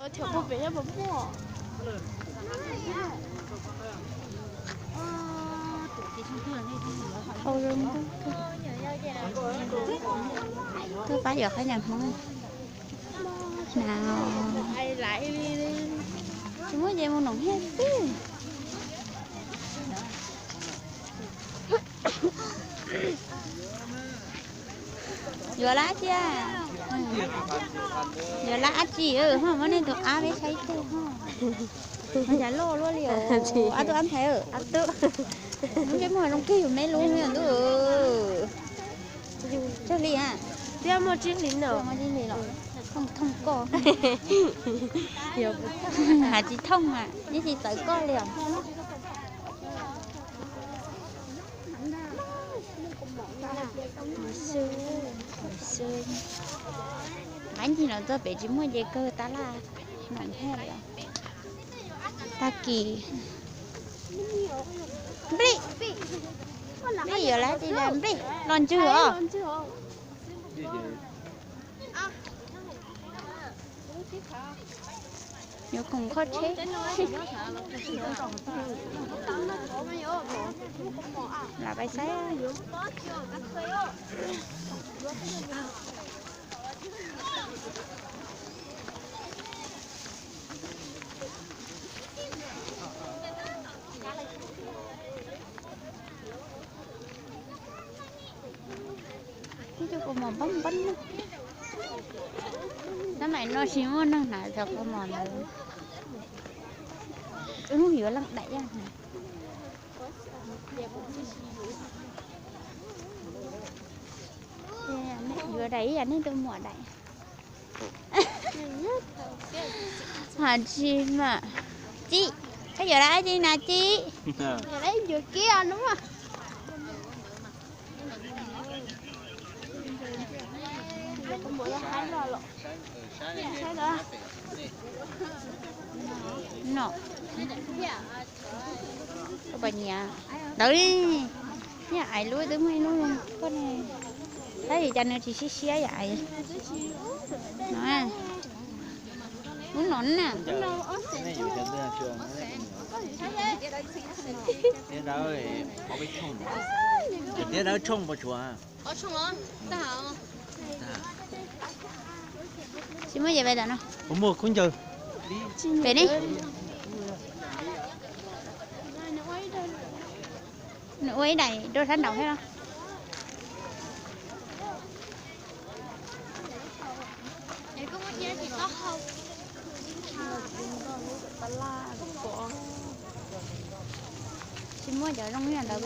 Thiab puag pem nyob puas muaj. Hau zoo nkauj kawg. Tuaj pab yuav qhab nyas Hmoob na. Tsis muaj ces mus noom hiaj xwb. Yuav lab cia. Yuav lab ab tsi ho, muab nej tus ab peb saib teg ho. Cas loj luaj li os. Ab tub ab ntxhais, ab tub. Lub ntsej muag zoo kiag yus me lub me ntuj. Tsawg hli a? Twb muaj tsib hlis no. Muaj tsib hlis los thooj thooj koj. Has tsis thooj a, yeej tsis txawv koj li os. Nqaib ncig no txog pem tsis muaj ces kawg tab laj no thiaj li. Tag kis nplij, nplij yuav lab tsi, nplij los ntswg os. Yuav koom kho tsheb. Lam pais saib. Ib co kaus mom npab npab. Tab maim no tsis muaj neeg hnav cov kaus mom ntawd. Wb hnub yuav leej daim yaj hnav. Yuav daim ib yam nej tus muam daim. Has tsis mas, Txib, koj yuav lab tsi na Txib? No, koj puas nyiam? Ntawd li, yam aiv lub twb muaj ib lub zoo koj ne. Tab sis cas nws tsis siab siab yam aiv no. Lub no na. Tiab dawb tshooj puas tshuav? Tsis muaj, ces pais tom no. Puas muaj khaub ncaws? Pem ne. Nws ua ib daim rau sab nraud thiab los? Tsis muaj cov zoo li ntawd.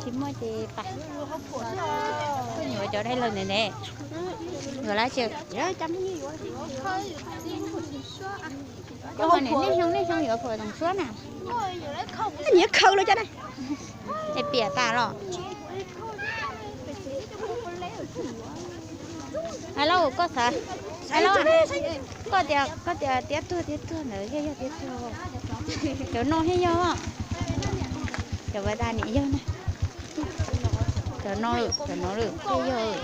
Tsis muaj ces pais. Koj nyuam cov dai laug ntev ntev. Yuav lab tsi? Koj niam nej xyoo nej xyoo yuav phuam toom suab na. Koj niam khaws los cov na. Es piam tas los. Hais lauj, koj xav, hais lauj, koj tias, koj tias tiab tuag tiab tuag ntawd thiaj yog tiab tuag. Cov no thiaj yog, cov vas tas niam yawg na. Cov no lawm, cov no lawm thiaj yog.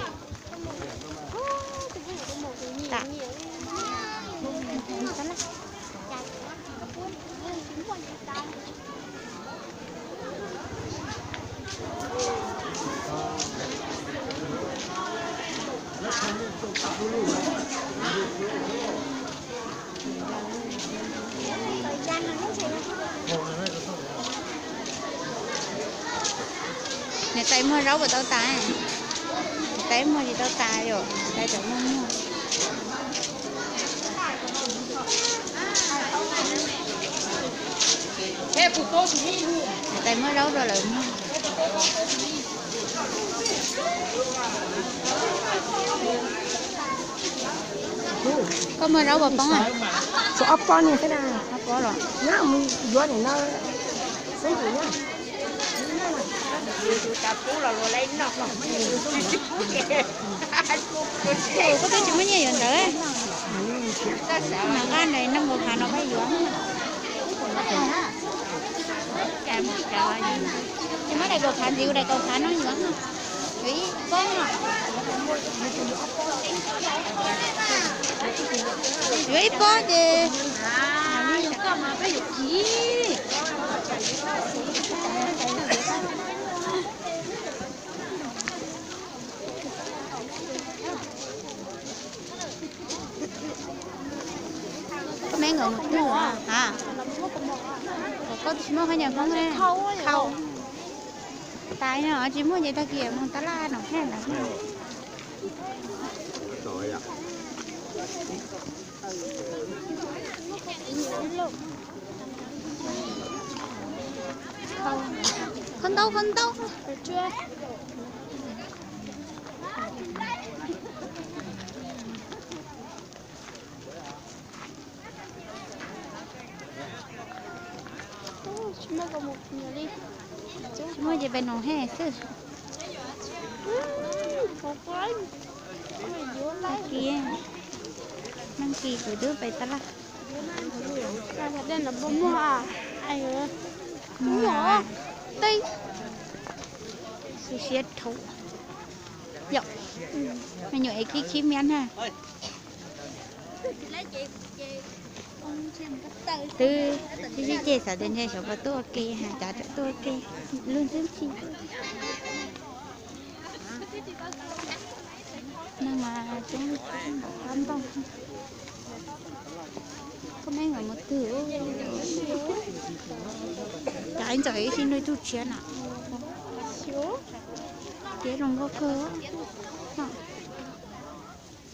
Niam tais muag zaub puas tau tas? Niam tais muag tsis tau tas yom, niam tais tseem muag muag. Niam tais muab zaub rau lawv muag. Koj muag zaub puas poob a? Tshuav ob pob niag xwb na. Ob pob los? Nyab mus yuav niam no xwb tus nyab. Koj twb tsis muaj nyiaj yuav ntawd. Mas nqa nram nees nkaum phav no pab yuav. Tsis muaj daim kaum phav ntxiv, daim kaum phav no yuav. Yuav ib pob no. Yuav ib pob ces koj me nkawd mus twg a? Koj tsis muaj khaub ncaws Hmoob ne? Khau. Tas no tsis muaj ces tag kis mus tab laj no hej ntawd. Khau ntau, khau ntau. Tsis muaj ces peb nug hej xwb. Tag kis, nag kis kuv twb pais tab laj. Muag, teb, siab dhau. Yom, me nyuam es khib khib miab na. Twb sib sib ceg xav tias ntshe xyov puas tuaj ua ke, cav tawm tuaj ua ke, luag ntxhwb tsis. Neeg mas coob npaum qab npaug. Koj me nkawd mus twg? Cas ib ntxawm ib sib nrog ib tug tshiab na. Tiab zoo nkauj kawg.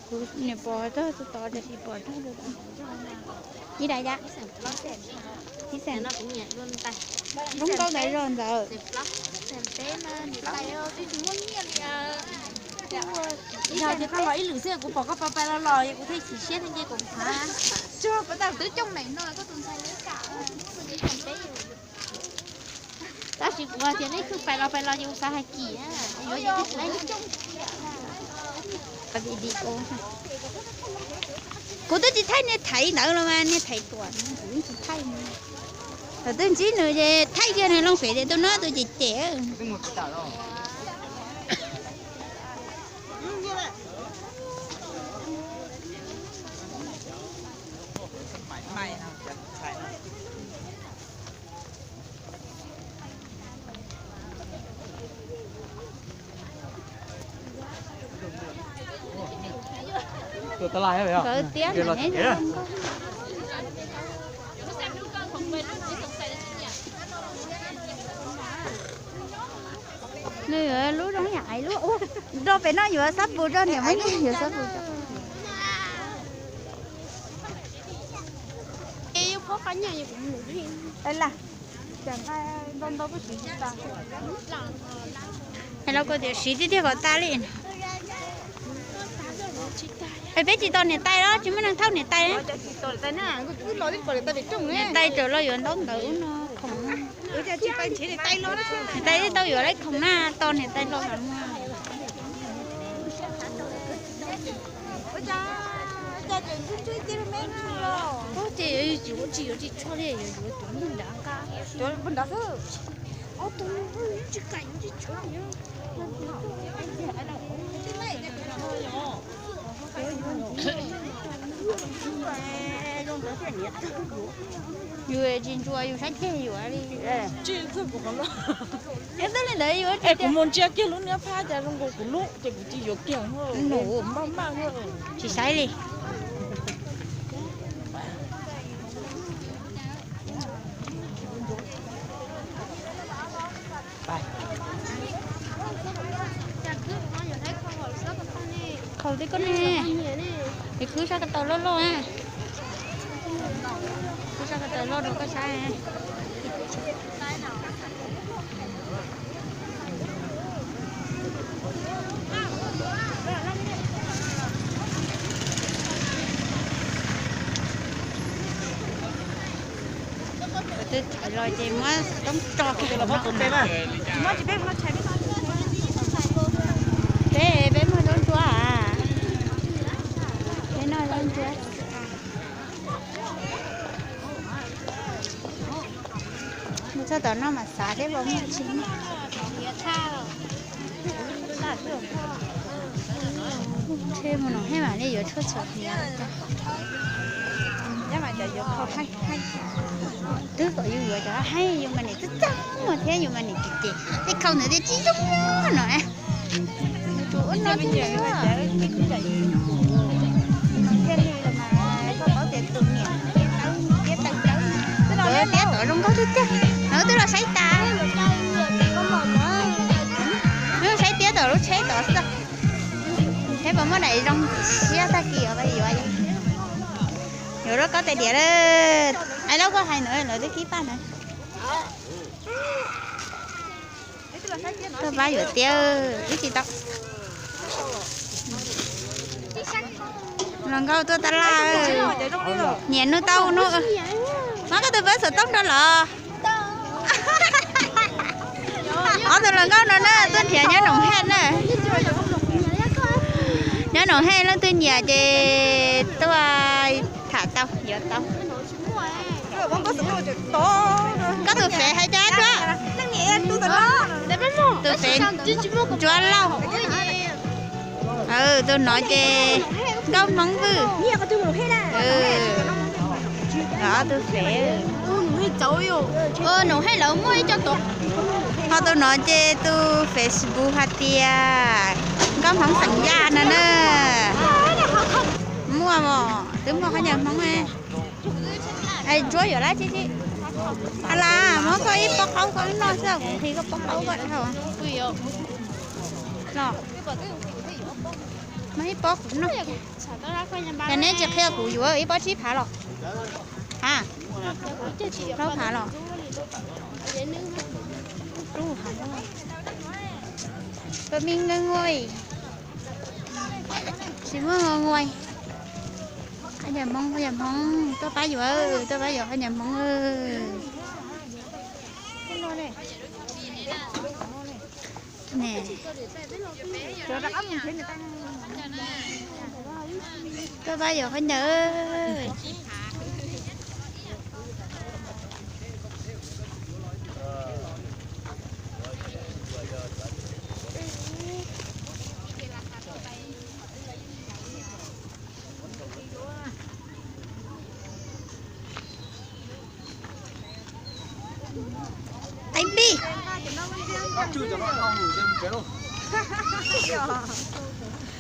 Kuv niam pom tag tus tod tiam sis pom tag tus tod. Ib daim yam. Ib xeem. Zoo nkauj ntawd zog ntawd. Yog ces koj los ib lwm xwb kuv pom koj pais pais los los es kuv thiaj chim siab thiaj nce koom hav. Tsuag pas tau twb coob neeg no koj tus ntxhais li kam. Tab sis kuv tias nej khwb pais los pais los ces kuv xav hais kim yuav coob. Kuv twb tsis thaij niag thaiv ntawd los mas niag thaiv tuam kuv twb tsis thaij. Thaum twg ntsib nws ces thaij kiag nws loo fem tias tus no tus cem cem. Nkawd tiab ntawm neb. Nws yuav lub zoo yam ais lub ua, nrog pem no yuav xab pus rau niam muab yuav xab pus rau. Hais los kuv tias siv tiag tiag kom tas li. Es peb tsis tos niam tais los tsis muaj neeg thauj niam tais. Niam tais tawm los yuav ntaub ntawv ub no khoom. Niam tais tau yuav lawv khoom na, tos niam tais los mam mus. Ces yuav tsis yuav tsis tshua li, yuav yuav cov npawg nrad nqa. Cov npawg nrad xwb. Ob tug npawg tsis kam yuav tsis tshua. Yus tsis ntsuas yus saib ceg yuav li. Yog li ntawd yus es kuv mus ntsia kiag lub niag phab cas zoo nkaus kuv lub ces kuv tsis yuav kiag. Tsis saib li. Khaus tib koj ne, es khwb sab ko taw loj loj, khwb sab ko taw loj rau koj saib. Twb thaiv los ces muab xov tooj tso kiag. Peb, peb muag zaub ntsuab a. Peb noj zaub ntsuab. Mus txog tom no mas xav thiab los muag tsis muag. Ntshe mus Noom Heej mam li yuav tshuaj txhuam hniav. Twb kom yus yuav cov haib, yus mas nim txaj txaj muag thiab yus mas nim ces ces, tej khau ntawd thiaj tsis zoo no. Tus ua no thiaj li, thiaj li mas koj paub tias tus niam tiab taw tawv, tiab tom zoo nkauj tiag tiag. Nws twb los saib tas, saib tiab tom lub tsheb tod xwb. Saib puas muaj daim zoo siab tag kis yuav, yuav lub kaub tais diav lawm. Ai, lawv kuj hais no lawv twb kib paj na. Tuaj pab yuav tiab, ib tsis tau. Hluas nkauj tuaj tab laj, nyiam hnub tau hnub. Muab koj tus pab xov tooj rau los. Ob tug hluas nkauj no na tuaj nrhiav nyob Noom Heej na. Nyob Noom Heej leej twg nyiam ces tuaj tham tau yuav tau. Koj tus fev hais cas tsuab? Tus fev Ntsuab Lauj. Tus no ces Nkauj Hmoob Vwj. Ob tug fev. Ho tus no ces tus Facebook hais tias Nkauj Hmoob xeem Yaj no na. Muaj os, twb muaj qhov nyiam Hmoob. Ntsuab yuav lab tsi tsi. A las, muab koj ib pob qaub koj noj xwb, kuv nqhis koj pob qaub koj dhau. Los, muab ib pob kuv noj. Cas neb tsis qhia kuv yuav ib pob tsib phav los? Ha, plaub phav los? Plaub phav. Koj me nkeeg ua, tsis muaj ua. Qhov nyiam Hmoob, qhov nyiam Hmoob, tuaj pab yuav, tuaj pab yuav qhov nyiam Hmoob. Tuaj pab yuav qhov nyiam. Teeb pib.